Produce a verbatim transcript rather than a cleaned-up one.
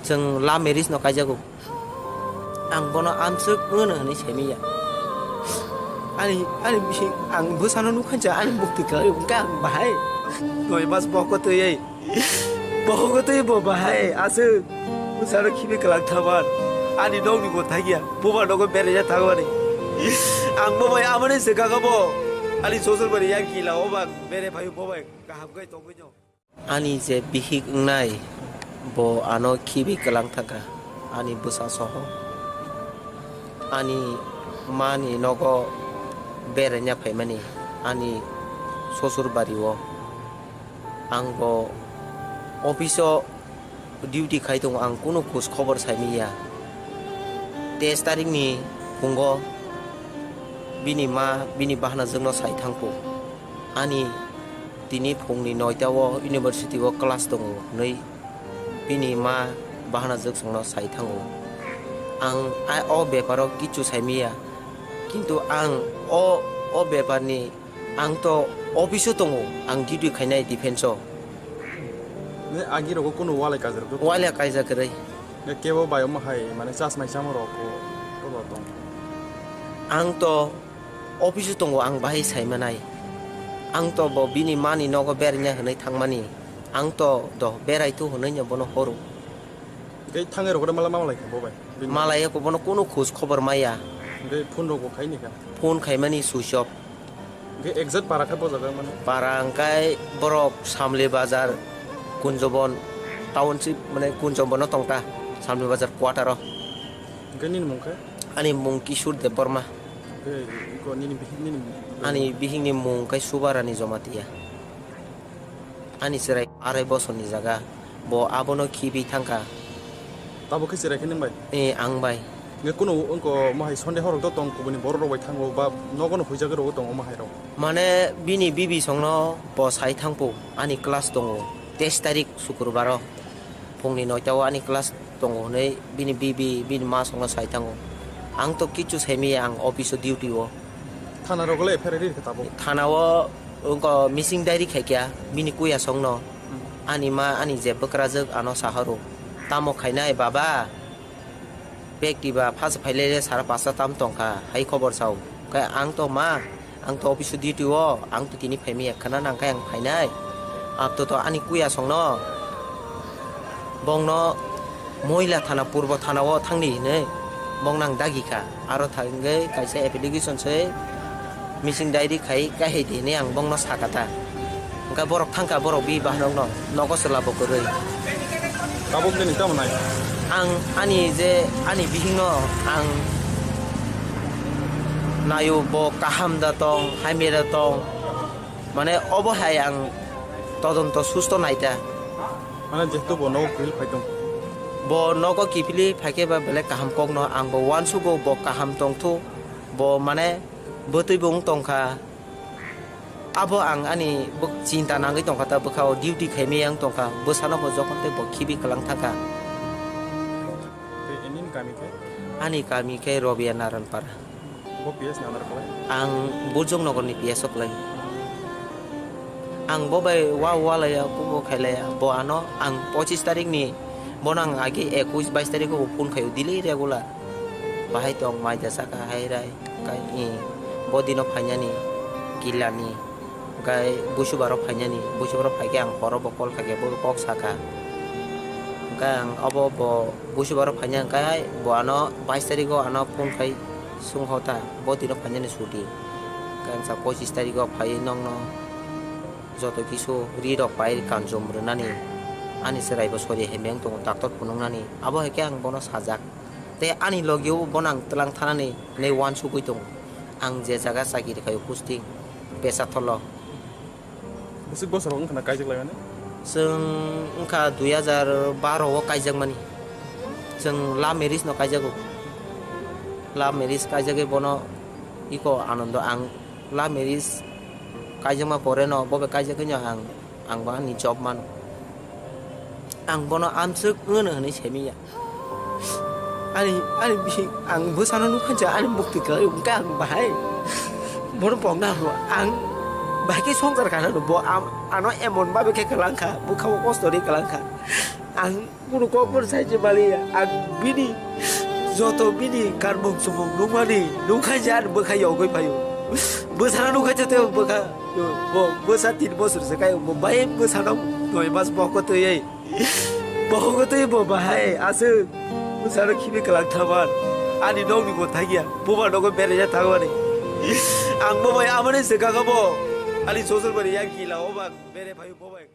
Chwng love marriage no kaijago. Ang bono amswk wngno hwnwi saimanya. Ani, ani bisi, ang bwsano nukha ja, ani bukti kwlai, hwnkhe ang bahai. Noi mas boko twi, boko twi bo bahai, aswk bwsano khibi kwlak thaman. Ani nokni bo thangya, buba nogo beraina thangmani. Ang bo bai amani swkang bo, ani social media yang kila o bang bere phai bo bai kaham kai tongwi no. Ani je bihik wngnai, bo ano khibi kwlang thangkha, ani bwsa soho. Ani mani nogo beraina phaimani, ani sosur bario. Ang bo office o duty khai tongo, ang kunu khoj khobor saimanya. Teis tarikni phungo bini ma, bini bahanajwkno sai thangkhu. Ani tini phungni noita o university o class tongo hwnwi bini ma bahanajwk chwngno sai thango. Ang a, o beparo kichu saimanya, kintu ang o, o beparni, ang to office o tongo, ang duty khainai defense o. Ne agi rogo kunu walai kaijak rok? Walai kaijak kwrwi. Ne kebo bai omo hai mane chasmai chamo rok ko, ko tong? Ang to office o tongo, ang bahai sai manai. Ang to bo bini mani nogo bernya hwnwi thangmani. Ang to do berai tu hwnwi no bono horo. Hwnkhe thangwi rok mala mama lai kha bo bai? Bini malai ko bono kunu khoj khobor maya. Hwnkhe phone rok bo khai ni kha? Phone khaimani switch off. Hwnkhe exact para khe bo jaga mane? Para hwnkhe borok Samli Bazar, Kunjobon township, mane Kunjobon no tongta, Samli Bazar quarter o. Hwnkhe nini mung khe? Ani mung Kishore Debbarma. Hwnkhe iko nini bihik nini mung? Ani bihikni mung khe Subarani Jamatia. Ani chwrai arai bosorni jaga, bo abono khibi thangkha. Tabuk khe chwrai khe nwng bai? Eh, ang bai. Nge kunu wngko omo hai Sunday horok to tong kubuni borok rok bai thango ba nogo no huijagwi rogo tong omo hai rok? Mane bini bibi songno bo sai thangpo, ani class tongo teis tarik sukrubaro. Phungni noita o ani class tongo hwnwi bini bibi, bini ma songno sai thango. Ang to kichu saimaya, ang office o duty o. Thana rogo le F I R ri khe tabuk? Thana o wngko missing diary khaikya bini kuya songno. Hmm. Ani ma, ani je bwkrajwk ano sahoro. Tamo khainai baba? Bag tiba phasa phailele sara pasta tam tongkha, hai khobor sao. Khe ang to ma, ang to office o duty o, ang to tini phaimaya khana nang khe ang phainai. Ang to, to ani kuya songno, bongno Mohila thana, Purbo thana o thangdi hinwi bong nang dagi kha. Aro thangwi kaisa application se missing diary khai, khai hai di hinwi ang bongno sakha ta. Hwnkhe borok thangkha, borok bi bahanokno nogo chwla bo kwrwi. Tabuk bini tamo nai? Ang ani je ani bihikno ang naio, bo kaham da tong, hamya da tong, mane obo hai ang todonto susto naita. Mane jehetu bo nogo kiphilwi phai tong? Bo nogo kiphilwi phaikhe ba belai kaham kokno ang bo uansugo, bo kaham tongthu, bo mane bwtwi bo wng tongkha. Abo ang ani bwk-, chinta nangwi tongkha, ta bwkha o duty khaimaya wng tongkha, bwsano bo jokhon tei bo khibi kwlang thangkha. Tei nini kami khe? Ani kami khe Robia Naranpara. Bo P S ni under kwlai? Ang Burjong Nogor ni P S o kwlai. Ang bo bai wa wa laya, bo bo khailaya, bo ano ang pochis tarik ni, bono ang agi ekush bais tarik o phone khaio daily regular. Bahai tong, mai da saka hai rai, kai i, bo dino phainani, kilani, kai busubaro phainani, busubaro phaikhe ang horo bo call khaikhe bo kok saka. Hwnkhe ang obo bo busubaro phaina hwnkhe bo ano bais tarikgo ano phone khai sung hota, bo dino phainani chuti. Hwnkhe ang sa pochis tarikgo phaiwi nokno joto kisu ri rok pai kanchom rwnani, ani chwrai bo sori hai meng tongo, doctor phunuknani. Abo hai khe ang bono sajak. Tei ani logio bono ang twlang thanani hinwi uansugwi tongo. Ang je jaga chakiri khaio posting, Pesathola. Bwswk bosor wngkha na kaijak laimani? Chwng wngkha dui hajar baro o kaijakmani. Chwng love marriage no kaijago. Love marriage kaijagwi bono iko Anando ang love marriage kaijakma pore no bo bai kaijakgwi no ang, ang bo ani job mano. Ang bono amswk wngno hwnwi saimanya. Ani, ani bisi, ang bwsano nukha ja, ani bukti kwlai, hwnkhe ang bahai. Bono pokna hwnwi ang bahai khe swngchar kana hwnwi bo am-, ano emon babe khe kwlangkha, bwkha o kosto ri kwlangkha. Ang kunu kok phano sai se maliya. Ang bini joto bini karmung chumung nukmani nukha je ani bwkha yogwi phaio. Bwsano nukha je tei bwkha bo bwsa tin bosor se kai bo bai bwsano noi mas bokho twi. Bokho twi bo bahai aswk bwsano khibi kwlak thaman. Ani nokni bo thangya. Buba nogo bereya thangmani. Ang bo bai amani se kaka bo. Ani sosor bari yang kila o ba bere phaio bo bai.